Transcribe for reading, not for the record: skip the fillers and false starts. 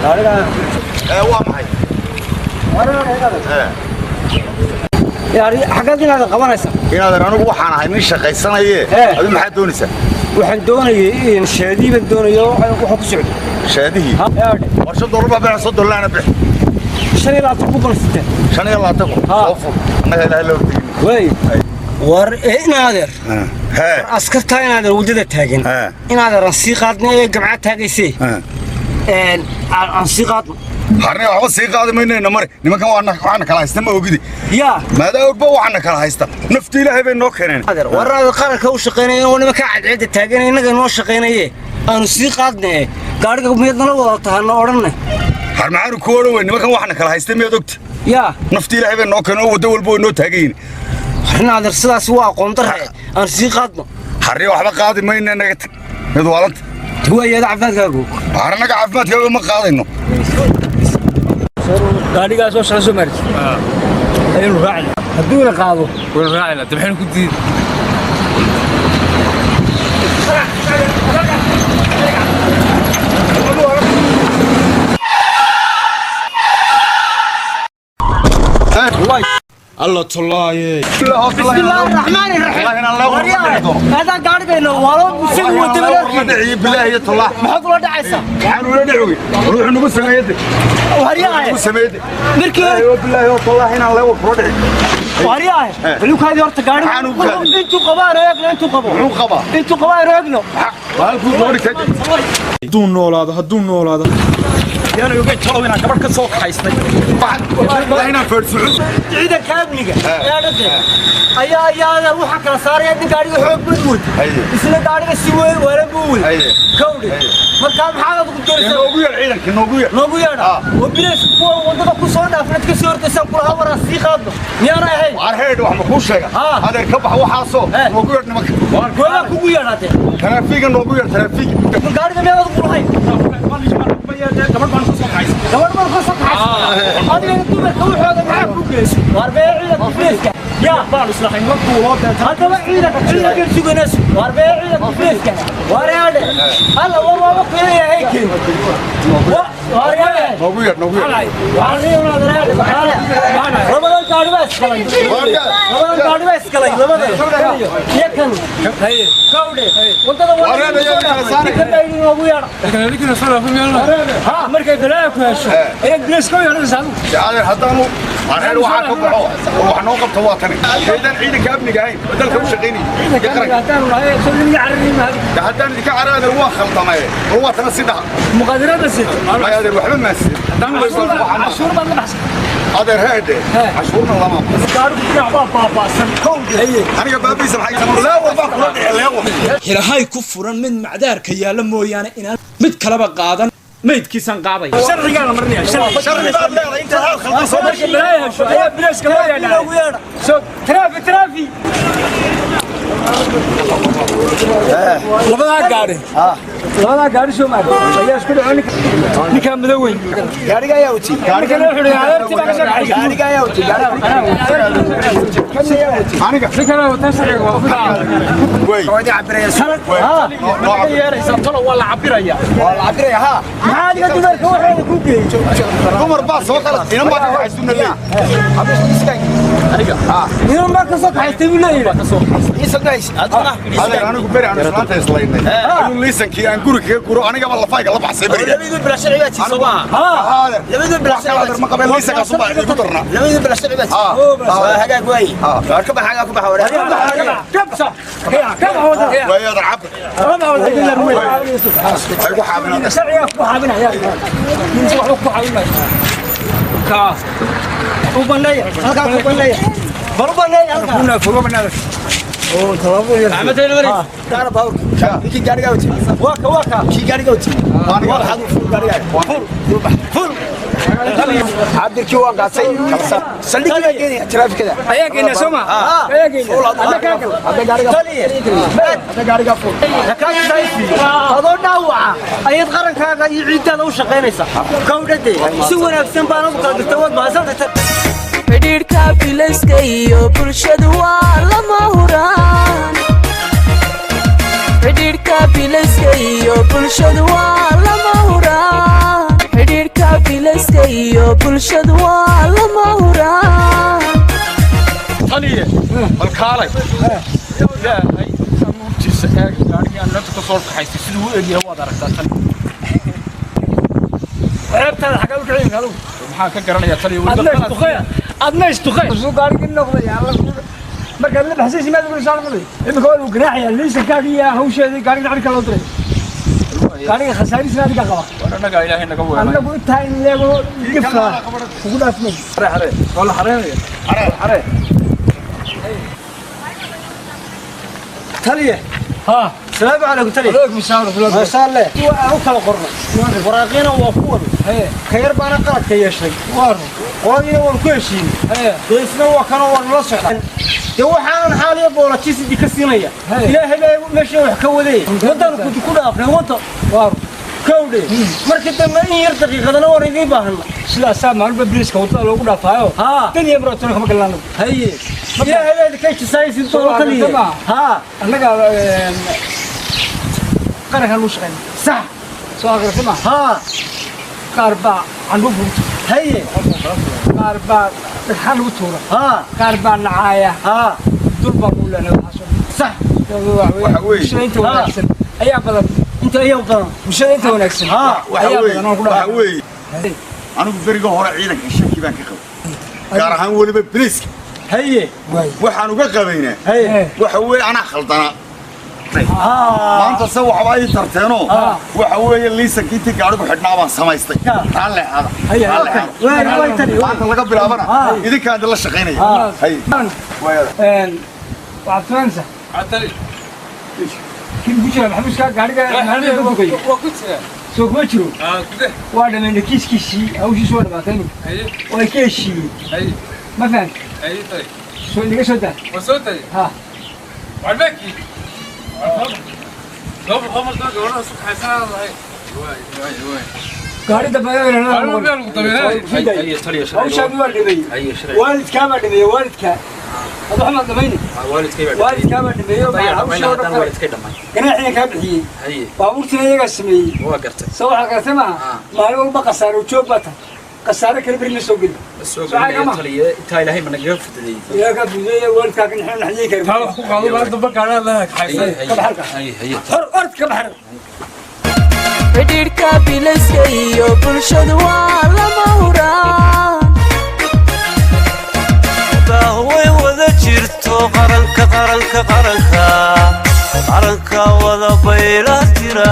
Ee, waa maxay? Yani xaggaad inaad qabanaysa? Inaadan anigu waxaan ahay nin shaqaysanaye. Adu maxaad doonaysaa? Waxaan doonayay in shaadii baan doonayo, waxa ku socdo. Shaadihii war $5 baa bixi, $30 laana bixi. 25 kun baan sitaa. 25 kun? Soo fur, annaga Ilaahay la hortegin. Waay, war inaadeer. Hee. Askartaa inaadeer waddada taagan. Inaadeer aan sii qaadna ee gamca taagaysee, aan sii qaadno. Harne, waxba sii qaadi maynayna. Mare nimankan waxaana kala haysta ma ogidi? Yaa. Maadaa ogba waxaana kala haysta? Nafti Ilaahay bay noo keeneen. Adeer, war adeer, qaranka u shaqaynaya oo nimanka cadceedda taagan innaga noo shaqaynaye, aanu sii qaadne. Gaadhiga miyaad nala wada tahana odhanne? Har, maxaanu ku odhan weyn? Nimankan waxaana kala haysta miyaad ogta? Yaa. Nafti Ilaahay bay noo keeneen oo waddo walba way noo taagan yihiin. Warna adeer, sidaas waa aqoon darre, aanu sii qaadno. Harne, waxba qaadi mayna, naga tag mid waalanta. Waayaada caafimaadkaagu. Har, annaga caafimaadkaaga ma qaadayno. Gaadhigaasoo shala soo maaris ayaynu raacina hadduuna qaado. Waynu raacayna, de maxaynu ku diidi? Alla tolaaye. Bismillaahi raxmaani raxiim. Haddaan gaadhigayno waalo isagu wata walaalkii. Bilaahi iyo tollah. Maxaad ula dhacaysaa? Waxaan ula dhici ruuxu nagu sameeyay. Waryahay. Nagu sameeyay. Markii hore. Bilaahi oo tollah inaan leewar kula dhici. Waryahay, balukaadii horta. Maxaan u gaadhigu kaadin? Intuu qabaan eegno, intuu qabo. Muxuu qabaa? Intuu qabaan eegno. Halkuu gabadhi ka Hadduu noolaado, hadduu noolaado. Yaana ogeyn talow inaan gabadh ka soo kaxaystay. Waa inaan feersucud. Ciidanka amniga ee dhadhe ayaa waxaa kala saaraya nin gaadhiga xoog bad wey. Isna gaadhiga si weyn waalan buu wey. Kawdhe, markaa maxaad adigu doonaysaa? Noogu yar ciidanka, noogu yar. Noogu yeedha oo bilays kuwa waddada ku soo dhaafnad ka soo hortaysaan kulaha. Waraa, sii qaadno miyaana ahayn? Waar heedh, wax ma kuu sheega? Adeer, ka bax waxaasoo. Noogu yar nimanka. Goobaa kugu yeedhaatee. Taraafiga noogu yar, taraafiga. Gaadhiga miyaad adigu lahayn? Gabadh baan ka soo kaxaystay. Gabadh baan ka soo kaxaysay. Adiga dumarka waxooda maxaa ku geysay? Waar bee ciidanka bilayska yaa Baan islahayn la duuloo deetana. Haddaba ciidanka suganayso. Waar bee ciidanka bilayska, waar yaadhe alla, war waaba keenaya keen, waar yaadhe. Noogu yar, noogu yar. Labadan gaadhi baa isgalay, labadan gaadhi baa isgalay, labadan iyo kan gawdhe wadada. Waa noogu yeedha. Ha, markay balaayo ku hesho ayaad bilayska u yeedhanaysaa adigu. Adeer, haddaanu waar heedh, waxaa ka baxo oo wax noo qabto waa tani haydaan ciidanka amniga ahayn oo dalka u shaqaynayay. Ciidanka haddaanu nahay soo nimiga carariin mahadi. Haddaan idinka cara, adeer, waa khaldamaye. War waa tana si dhaha. Muqaadirada sid. May adeer, waxba maasin. Cashuur baad la baxsan. Adeer, heedhe, cashuurna lama. Gaadhigu dhinac baa baaba'san. Aniga baabiisa maxay? Leewar baan kula dhici, leewar. Xirahay ku furan mid macdaarka yaalla mooyaane inaan mid kalaba qaadan, maydkiisaan qaadaya. Sharcigaa la marinaya, sharci. Sharci baad leedahay inta hal khaldan soo Markay balaayo hesho ayaa bilayska loo yeedhaa. Soo taraafi, taraafi. Labadaa gaadhi, labadaa gaadhi soo maartay ayaa isku dhaco ninkaa madow weyn. Gaariga ayaa watay. Ninkan wuxuu yidhi adeertii baa ka soo kaxaysay. Gaariga ayaa watay. Kan ayaa watay. Aniga. Ninkan waa sharciga waa Wey. Waa idin cabiraya. Noo cabir. Yeeraysaa tolo, waa la cabiraya. Waa la cabiraya, ha. Maxaa adiga dumarka waxooda ku geeyey? Dumar baa soo kala, inan baa ka kaxaysuna leey. Aniga. Inan baa ka soo kaxaystay buu leeyahay. Adeer, anigu beri aan islaanta islaynay ayuu liisankii aan guri kaga guro anigaba lafayga la baxsay beriga. Adeer, ma qabeen liisankaas ubaa igu darnaa. Waayo adeer, cabir ay ku xaabinaa. Sharcigaa ku xaabinaya, ninsi waxba ku xaabin maayo. U baneeya halkaa, ku baneeya, bal u baneeya halkaa. Kuna fogo banaada. Waa ka, waa ka. Cabirkii waan qaatay, saldhigii baan geenaya taraafikada. Ayaa geynaa soo ma ayaa geynaa hadda kaa gal. Adoo dhaawaca ayaad qarankaaga iyo ciiddaada u shaqaynaysaa kawdhade. Si wanaagsan baan ugu kala dirta, waad mahadsantahay. Xidhiidhka bilayska iyo bulshadu waa lama huraan. Xidhiidhka bilayska iyo bulshadu waa lama huraan. Xidhiidhka Iyo bulshadu waa lama huraan. Taliye, bal kaalay. Ilaahay amuurtiisa eeg, gaadhigii aan nafta ka soo kaxaystay siduu u egyahay waad aragtaa tan. Ceebtaada xaggaa u kicin adigu? Maxaan ka garanayaa, taliye? Adna istuqee, adna istuqee, suu gaarigii noqday. Alla, markaad la baxsaysi maad ugu soo noqday. Imika waa lagu ganaaxayaa, liisankaaga iyo hawsheedii gaariga dhacdi loo diray, gaariga khasaarihiisna adiga qaba. War annagaa Ilaahay naga weelay. Annagu intaa in leego gifka kugu dhaafmay. Xare waa la xareynaya, xare. Taliye. Ha. Salaamu calaykum, taliye. Alaykum salaam warahmatullahi. Maasha Allah, waa u kala qornay waraaqiina, waa ku wada ka yar baana qaladka yeeshay, qoladiina waan ku heshiinay. Dee isna waa kanoo waa nala socda. Dee waxaanan xaaliya boolajisidi ka siinaya. Ilaahay baa meesha wax ka wadee, waddaan ku dhaafnay wadda kowdhe. Markii dambe in yar daqiiqadana waan idiin baahana. Sidaasaa maalinba biliiska waddada loogu dhaafaayo. Dan iyo maraatona kama galaan. Haye, ilaahay baa idinka ijisaayisin doono, taliye. Annaga qarankan luu shaqeyna. Sax. Soo aqrata ma qaar baa candhuuf lagu tuura. Qaar baa dhagxaan lagu tuura. Qaar baa nacaaya. Dul baan u leenahay waxaasoo dhan. Bulshada inta wanaagsan ayaa badan. Inta ayaa badan. Bulshada inta wanaagsan Waxa ayaa weeye badan oo ku waxa dhaafay. weeye, anigu beriga hore ciidanka shaki baan ka qabay, gaar ahaan weliba biliiska. Waxaan uga qabaynaa waxa weeye anaa khaldanaa. Maanta se waxba ay tarteenoo, waxa weeye liisanka intii gaadhigu xidhnaa baan samaystay. Raalli ahaada, raalli ahaada. Maanta laga bilaabana idinkaan idinla shaqaynaya. Haye. Waxaad samaynaysaa kii ku jira maxamuuska gaadhiga maalinta ka dugay. Waa ku jira. Soo kuma jiro? Gude. Waa dhammaynay kiiskiisii, hawshiisu waa dhamaatay iminka. Waa ka heshiiyey. Ma fahanta? Haye, tali. Soo inaga soo daa. Waa soo tali. Ha. Walbaki 200 gabadha isku kaxaysanaa lahayd. Waay waay waay. Gaari dambe. Hawshaadi waa dhameeyey, waalidkaa baa dhameeyey, waalidkaa adu xamaad dhamayni, waalidkaa baa dhameeyey hawshii oo dhan, ganaaxiina kaa bixiyey, baabuurtiina iyagaa sameeyey. Soo waxaa garatay maaha, maalin walba khasaaro joog baa tahay, khasaare kale beri ma soo geli. Ilaahay kaa fududeeyey, waalidkaa ka naxin naxiyey kara. Ka baxalka hor, orod ka baxar. Xidhiidhka bilayska iyo bulshadu waa lama huraan. Way wada jirto qaranka, qaranka, qaranka, qaranka wada bayla jira.